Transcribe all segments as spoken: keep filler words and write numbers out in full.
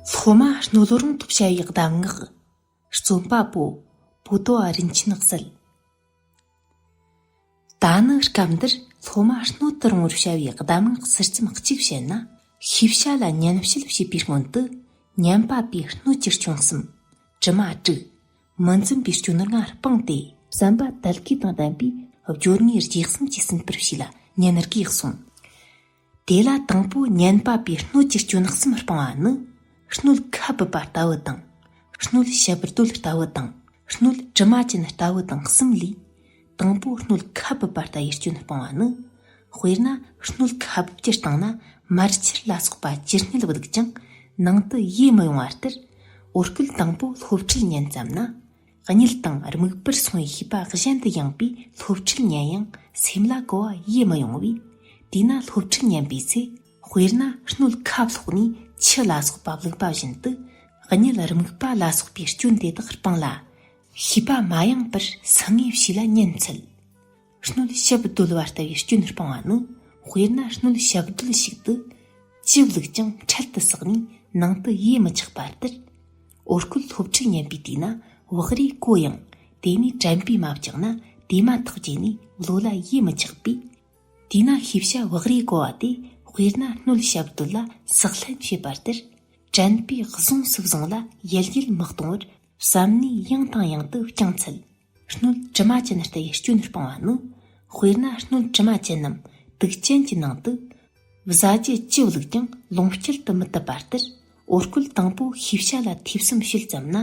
སློབ་མ་སྣོད་རུང་དུ་བྱ་བའི་གདམས་ངག་རྩོམ་པ་པོ་པོ་ཏོ་བ་རིན་ཆེན་གསལ། ད་ནི་སྐབས་འདིར་སློབ་མ་སྣོད་དུ་རུང་བར་བྱ་བའི་གདམས་ངག་ཟུར་ཙམ་གཅིག་བཤད་ན། ཤེས་བྱ་ལ་ཉན་བཤད་བྱེད་པའི་སྔོན་དུ་ཉན་པ་པོའི་སྣོད་ཀྱི་སྐྱོན་གསུམ། དྲི་མ་དྲུག་མི་འཛིན་པའི་སྐྱོན་ལྔ་སྤངས་ཏེ། བསམ་པ་དལ་གྱིས་དང་ལྡན་པའི་སྦྱོར་དངོས་རྗེས་གསུམ་གྱིས་ཟིན་པར་བྱས་ལ་ཉན་དགོས་གསུངས། དེ་ལ་དང་པོ་ཉན་པ་པོའི་སྣོད་ཀྱི་སྐྱོན་གསུམ་སྤང་བ་ནི། སྣོད་ཁ་སྦུབ་པ་ལྟ་བུ་དང་། སྣོད་ཞབས་རྡོལ་ལྟ་བུ་དང་། སྣོད་དྲི་མ་ཅན་ལྟ་བུ་དང་གསུམ་ལས། དང་པོ་སྣོད་ཁ་སྦུབ་པ་ལྟ་བུའི་སྐྱོན་སྤང་བ་ནི། དཔེར་ན་སྣོད་ཁ་སྦུབ་ཀྱི་སྟེང་ན་མར་ཆུར་ལ་སོགས་པ་ཇི་སྙེད་བླུགས་ཀྱང་ནང་དུ་ཡེ་མི་ཡོང་བ་ལྟར། འོ་སྐོལ་དང་པོ་སློབ་ཁྲིད་ཉན་ཙམ་ན། གཉིད་དང་རྨིག་པར་སོང་བའི་ཤེས་པ་གཞན་དུ་ཡངས་པས་སློབ་ཁྲིད་ཉན་ཡང་སེམས་ལ་གོ་བ་ཡེ་མི་ཡོང་བས། དེས་ན་སློབ་ཁྲིད་ཉན་པའི་ཚེ། དཔེར་ན་སྣོད་ཁ་ཕློགས་ནས་ཆུ་ལ་སོགས་པ་བླུགས་པ་བཞིན་དུ། གཉིད་རྨིག་པ་ལ་སོགས་པའི་སྐྱོན་དེ་དག་སྤངས་ལ། ཤེས་པ་མ་ཡེངས་པར་སང་ངེ་བྱས་ལ་ཉན་འཚལ། སྣོད་ཞབས་རྡོལ་བ་ལྟ་བུའི་སྐྱོན་སྤང་བ་ནི། དཔེར་ན་སྣོད་ཞབས་རྡོལ་ཞིག་ཏུ་ཅི་བླུགས་ཀྱང་འཕྲལ་དུ་བསྲེགས་ནས་ནང་དུ་ཡེ་མི་ཆགས་པ་ལྟར། འོ་སྐོལ་སློབ་ཁྲིད་ཉན་པའི་དུས་ན་བག་རེས་ཀོ་ཡང་དེ་ནས་དྲན་པས་མ་བཅག་ན་དེ་མ་ཐག་བརྗེད་ནས་བློ་ལ་ཡེ་མི་ཆགས་པས། དེས་ན་ཤེས་བྱ་བག་རེས་ཀོ་བ་དེ་དཔེར་ན་སྣོད་ཞབས་རྡོལ་ལ་བསྲེགས་ལྷན་བྱེད་པ་ལྟར། དྲན་པས་གཟུངས་སུ་བཟུང་ལ་ཡལ་ཡལ་མི་གཏོང་བར་བསམ་ནས་ཡང་དང་ཡང་དུ་བསྐྱང་འཚལ། སྣོད་དྲི་མ་ཅན་ལྟ་བུའི་སྐྱོན་སྤང་བ་ནི། དཔེར་ན་སྣོད་དྲི་མ་ཅན་ནམ་དུག་ཅན་གྱི་ནང་དུ། བཟའ་རྒྱུ་ཅི་བླུགས་ཀྱང་ལོངས་སྤྱོད་དུ་མི་བཏུབ་པ་ལྟར། འོ་སྐོལ་དང་པོ་ཤེས་བྱ་ལ་ཐེ་ཚོམ་བྱེད་ཙམ་ན།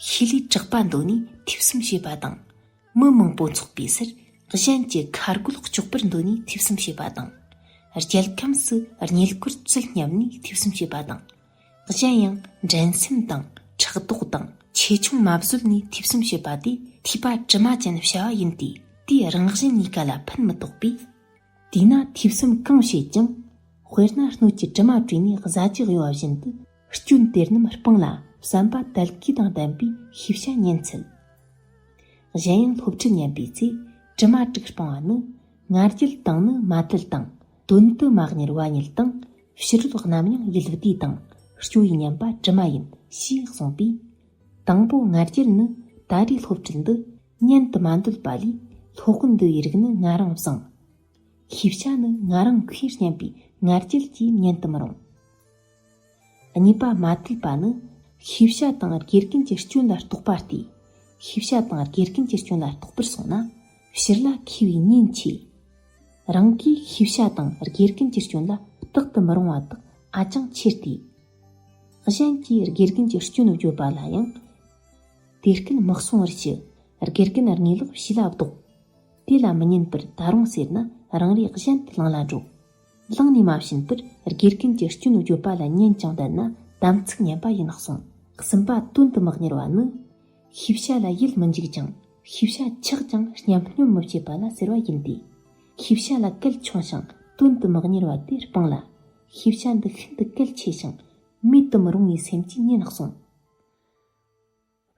ཤེས་ལས་དྲག་པ་འདོད་ནས་ཐེ་ཚོམ་བྱེད་པ་དང་། མི་མང་པོ་འཚོགས་པའི་སར་གཞན་གྱི་ཁ་རྒོད་གཅོག་པར་འདོད་ནས་ཐེ་ཚོམ་བྱེད་པ་དང་། རྒྱལ་ཁམས་སུ་རྙེད་བཀུར་བརྩི་སྙམ་ནས་ཐེ་ཚོམ་བྱེད་པ་དང་། གཞན་ཡང་འགྲན་སེམས་དང་ཕྲག་དོག་དང་ཆེ་ཆུང་མ་བཟོད་ནས་ཐེ་ཚོམ་བྱེད་པ་དེ་ཐོས་པ་དྲི་མ་ཅན་བྱ་བ་ཡིན་ཏེ། དེའི་རང་བཞིན་གཉིས་ཀ་ལ་ཕན་མི་ཐོགས་པས། དེས་ན་ཐོས་བསམ་གང་བྱེད་ཀྱང་། དཔེར་ན་སྣོད་ཀྱི་དྲི་མ་བཀྲུས་ནས་བཟའ་རྒྱུ་གཡོ་བ་བཞིན་དུ་སྐྱོན་དེ་རྣམས་སྤངས་ལ་བསམ་པ་དལ་གྱིས་དང་ལྡན་པས་ཤེས་བྱ་ཉན་འཚལ། གཞན་ཡང་སློབ་ཁྲིད་ཉན་པའི་ཚེ་དྲི་མ་དྲུག་སྤང་བ་ནི། ང་རྒྱལ་དང་ནི་མ་དལ་དང་། དོན་དུ་མ་གཉེར་བ་ཉིད་དང་། ཕྱི་རོལ་རྣམས་ཡང་ཡིད་བདེ་དང་། སྐྱོ་བའི་ཉམས་པ་དྲི་མ་ཡིན་ཞེས་གསུངས་པས། དང་པོ་ང་རྒྱལ་ནི་ད་རེས་སློབ་ཁྲིད་འདི་ཉན་དུ་མ་འདོད་པ་ལས་སློབ་དཔོན་འདི་ཡི་རིགས་ནི་ང་རང་བཟང་། ཤེས་བྱ་ནི་ང་རང་མཁས་སྙམ་པའི་ང་རྒྱལ་གྱིས་ཉན་དུ་མི་རུང་། གཉིས་པ་མ་དད་པ་ནི་ཤེས་བྱ་དང་དགེ་རྒན་གྱི་སྐྱོན་ལ་རྟོག་པ་སྟེ། ཤེས་བྱ་དང་དགེ་རྒན་གྱི་སྐྱོན་ལ་རྟོག་པར་སོང་ན་ཕྱིར་ལ་མཁས་པའི་ཉེན་ཆེ། རང་གིས་ཤེས་བྱ་དང་དགེ་རྒན་གྱི་སྐྱོན་ལ་བརྟག་ཏུ་མི་རུང་བ་དག་ཨ་ཅང་ཆེ་སྟེ། གཞན་གྱིས་དགེ་རྒན་གྱི་སྐྱོན་བརྗོད་པ་ལ་ཡང་། དེ་སྐད་མི་གསུང་བར་ཞུ། དགེ་རྒན་ངེས་ལེགས་ཕྱི་ལ་བཟློག། དེ་ལ་མི་ཉན་པར་ད་རུང་ཟེར་ན་རང་རེ་གཞན་དུ་ལངས་ལ་འགྲོ། ལངས་ནས་མ་ཕྱིན་པར་དགེ་རྒན་གྱི་སྐྱོན་བརྗོད་པ་ལ་ཉན་ཅིང་བསྡད་ན་དམ་ཚིག་ཉམས་པ་ཡིན་གསུངས། གསུམ་པ་དོན་དུ་མི་གཉེར་བ་ནི། ཤེས་བྱ་ལ་ཡིད་མི་འཇུག་ཅིང་ཤེས་བྱ་ཆག་ཅིང་ཉམས་སྙོམས་མི་བྱེད་པ་ལ་ཟེར་བ་ཡིན་ཏེ། ཤེས་བྱ་ལ་གལ་ཆུང་ཞིང་དོན་དུ་མི་གཉེར་བ་དེ་སྤངས་ལ། ཤེས་བྱ་འདི་ཤིན་ཏུ་གལ་ཆེ་ཞིང་མེད་དུ་མི་རུང་བའི་སེམས་ཀྱིས་ཉན་གསུངས།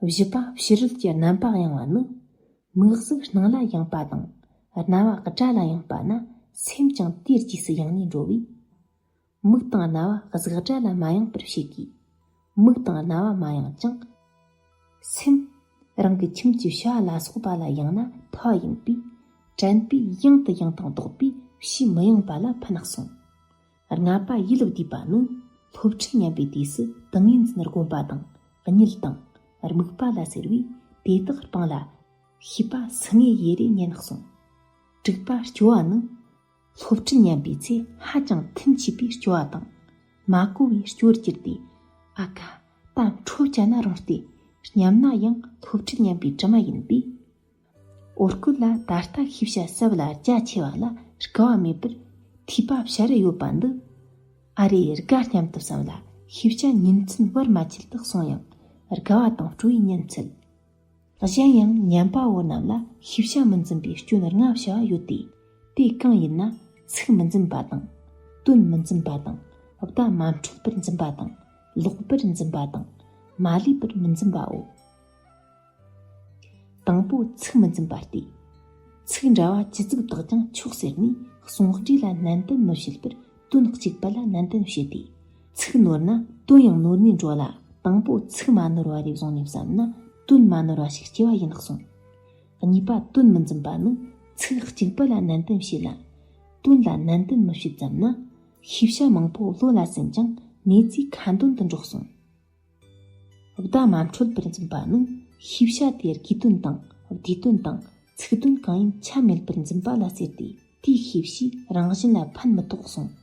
བཞི་པ་ཕྱི་རོལ་གྱི་རྣམ་པ་གཡེང་བ་ནི། མིག་གཟུགས་སྣང་ལ་ཡེངས་པ་དང་རྣ་བ་སྒྲ་ལ་ཡེངས་པ་ན་སེམས་ཀྱང་དེའི་རྗེས་སུ་ཡེངས་ནས་འགྲོ་བས། མིག་དང་རྣ་བ་གཟུགས་སྒྲ་ལ་མ་ཡེངས་པར་བྱེད་དགོས། མིག་དང་རྣ་བ་མ་ཡེངས་ཀྱང་། སེམས་རང་གི་ཁྱིམ་གྱི་བྱ་བ་ལ་སོགས་པ་ལ་ཡེངས་ན་ཐལ་བ་ཡིན་པས། དྲན་པས་ཡང་དུ་ཡེངས་དང་ལྡོག་པས་ཕྱིས་མི་ཡེངས་པ་ལ་ཕན་གསུངས། ལྔ་པ་ཡིད་བདེ་བ་ནི། སློབ་ཁྲིད་ཉན་པའི་དུས་སུ་ཏིང་ངེ་འཛིན་སྒོམ་པ་དང་གཉིད་དང་རྨུགས་པ་ལ་ཟེར་བས་དེ་དག་སྤངས་ལ། ཤེས་པ་སང་ངེ་ཡེ་རེ་ཉན་གསུངས། དྲུག་པ་སྐྱོ་བ་ནི། སློབ་ཁྲིད་ཉན་པའི་ཚེ་ཧ་ཅང་ཐུན་ཆད་པའི་སྐྱོ་བ་དང་། མ་གོ་བའི་སྐྱོར་གྱུར་ཏེ། ཨ་ཁ། ད་འཕྲོ་བཅད་ན་རུང་སྟེ། སྙམ་ན་ཡང་སློབ་ཁྲིད་ཉན་པའི་དྲི་མ་ཡིན་པས། འོ་སྐོལ་ལ་ད་ལྟ་ཤེས་བྱ་ཟབ་ལ་རྒྱ་ཆེ་བ་ལ་དགའ་བ་མེད་པར་ཐོས་པ་བྱ་རུ་ཡོད་པ་འདི། ཨ་རེ་དགའ་སྙམ་དུ་བསམ་ལ་ཤེས་བྱ་ཉིན་མཚན་བར་མ་ཆད་དུ་གསུང་ཡང་དགའ་བ་དང་སྤྲོ་བས་ཉན་འཚལ། གཞན་ཡང་ཉན་པ་བོ་རྣམས་ལ་ཤེས་བྱ་མི་འཛིན་པའི་སྐྱོན་ལྔ་བྱ་བ་ཡོད་དེ། དེ་གང་ཡིན་ན་ཚིག་མི་འཛིན་པ་དང་། དོན་མི་འཛིན་པ་དང་། བརྡ་མ་འཕྲོད་པར་འཛིན་པ་དང་། ལོག་པར་འཛིན་པ་དང་། མ་ལུས་པར་མི་འཛིན་པའོ། དང་པོ་ཚིག་མི་འཛིན་པ་སྟེ། ཚིག་འདྲ་བ་ཇི་ཙམ་དག་ཀྱང་ཆོག་ཟེར་ནས་གསུང་སྒྲོས་ལ་ནན་ཏན་མི་བྱེད་པར་དོན་གཅིག་པ་ལ་ནན་ཏན་བྱེད་དེ། ཚིག་ནོར་ན་དོན་ཡང་ནོར་ནས་འགྲོ་ལ། དང་པོ་ཚིག་མ་ནོར་བ་རེ་བཟུང་ནས་བསམ་ན་དོན་མ་ནོར་བ་ཞིག་སྐྱེ་བ་ཡིན་གསུངས། གཉིས་པ་དོན་མི་འཛིན་པ་ནི་ཚིག་གཅིག་པ་ལ་ནན་ཏན་བྱེད་ལ། དོན་ལ་ནན་ཏན་མི་བྱེད་ཙམ་ན། ཤེས་བྱ་མང་པོ་བློ་ལ་སིམ་ཀྱང་གནས་ཚུལ་ཁ་འདོན་དུ་འགྲོ་གསུངས། བརྡ་མ་འཕྲོད་པར་འཛིན་པ་ནི་ཤེས་བྱ་དེ་དགོས་དོན་དང་བདེན་དོན་དང་ཚིག་དོན་གང་ཡིན་ཆ་མེད་པར་འཛིན་པ་ལ་ཟེར་ཏེ། དེའི་ཤེས་བྱས་རང་བཞིན་ལ་ཕན་མི་ཐོགས་གསུངས།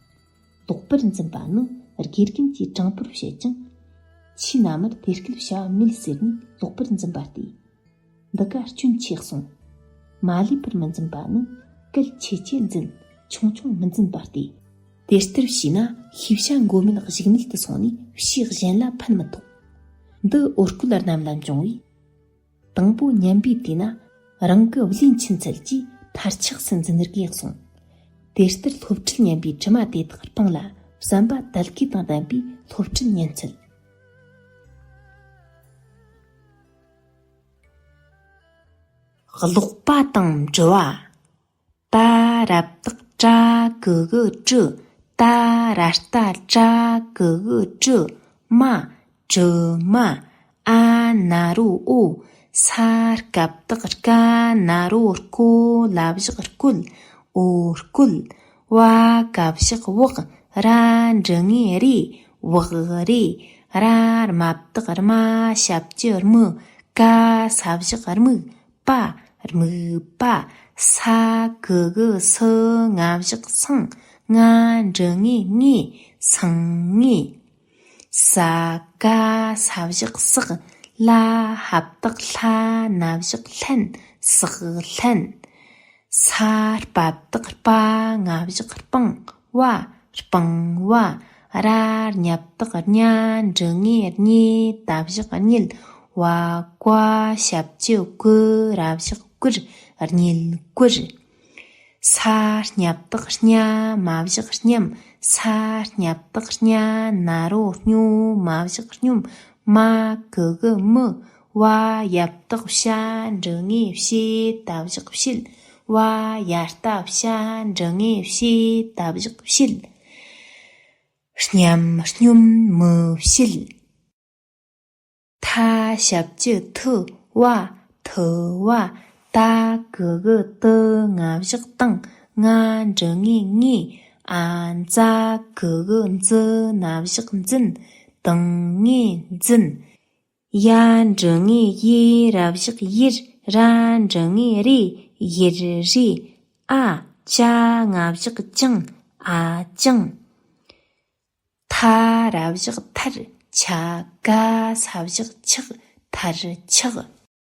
ལོག་པར་འཛིན་པ་ནི་དགེ་རྒན་གྱིས་དྲང་པོར་བཤད་ཀྱང་། ཆོས་རྣམས་དེ་སྐད་བྱ་བ་མེད་ཟེར་ནས་ལོག་པར་འཛིན་པ་སྟེ། འདི་ཀ་སྐྱོན་ཆེ་གསུངས། མ་ལུས་པར་མི་འཛིན་པ་ནི་གལ་ཆེ་ཆེ་འཛིན། ཆུང་ཆུང་མི་འཛིན་པ་སྟེ། དེ་ལྟར་བྱས་ན་ཤེས་བྱ་མགོ་མེད་གཞུག་མེད་དུ་སོང་ནས་ཕྱིས་གཞན་ལ་ཕན་མི་ཐོགས། འདི་འོ་སྐོལ་རྣམས་ལ་འབྱུང་བས། དང་པོ་ཉན་པའི་དུས་ན་རང་གི་བློའི་འཆི་ཚད་ཀྱིས་མཐར་ཆགས་སུ་འཛིན་དགོས་གསུངས། དེ་ལྟར་སློབ་ཁྲིད་ཉན་པའི་དྲི་མ་དེ་དག་སྤངས་ལ་བསམ་པ་དལ་གོས་དང་ལྡན་པའི་སློབ་ཁྲིད་ཉན་ཚུལ། ཀློག་པ་དང་འབྲི་བ། ཏ་རབ་བཏགས་ཏྲ་གི་གུ་ཏྲུ། ཏ་ར་ཏ་ཏྲ་གི་གུ་ཏྲུ་མ། དྲི་མ། ཨ་ན་རོ་ཨོ། ས་སྐབས་བཏགས་སྐ་ན་རོ་སྐོ་ལ་བཞག་སྐོལ། ཨོ་སྐོལ། བ་ག་བཞག་བག་ར་འགྲེང་ངེ་རེ། བག་རེ། ར་མ་བཏགས་རྨ་ཞབས་ཀྱུ་རྨུ། ག་ས་བཞག་རྨུག་པ། རྨུག་པ། ས་གི་གུ་སུ་ང་བཞག་སང་། ང་འགྲེང་ངེ་ངེ། སང་ངེ། ས་ག་ས་བཞག་སག་ལ་ཧ་བཏགས་ལྷ་ན་བཞག་ལྷན། སག་ལྷན། ས་པ་བཏགས་སྤ་ང་བཞག་སྤང་བ། སྤང་བ། ར་ཉ་བཏགས་རྙ་འགྲེང་ངེ་རྙེ་ད་བཞག་རྙེད། བ་ཀ་ཞབས་ཀྱུ་ཀུ་ར་བཞག་ཀུར། རྙེད་ཀུར། ས་སྙ་བཏགས་སྙ་མ་བཞག་སྙམ། ས་སྙ་བཏགས་སྙ་ན་རོ་སྙོ་མ་བཞག་སྙོམ། མ་གི་གུ་མུ། བ་ཡ་བཏགས་བྱ་འགྲེང་ངེ་བྱེ་ད་བཞག་བྱེད། བ་ཡ་བཏགས་བྱ་འགྲེང་ངེ་བྱེ་ད་བཞག་བྱེད། སྙམ་སྙོམ་མི་བྱེད། ཐ་ཞབས་ཀྱུ་ཐུ་བ། ཐུ་བ། ཏ་གི་གུ་ཏུ་ང་བཞག་ཏང་། ང་འགྲེང་ངེ་ངེ། ཨ་ཛ་གི་གུ་ཛུ་ན་བཞག་འཛིན། ཏང་ངེ་འཛིན། ཡ་འགྲེང་ངེ་ཡེ་ར་བཞག་ཡེར། ར་འགྲེང་ངེ་རེ། ཡེར་རེ། ཨ་ཅ་ང་བཞག་ཅང་། ཨ་ཅང་། ཐ་ར་བཞག་ཐར། ཆ་ག་ས་བཞག་ཆག་ཐར་ཆག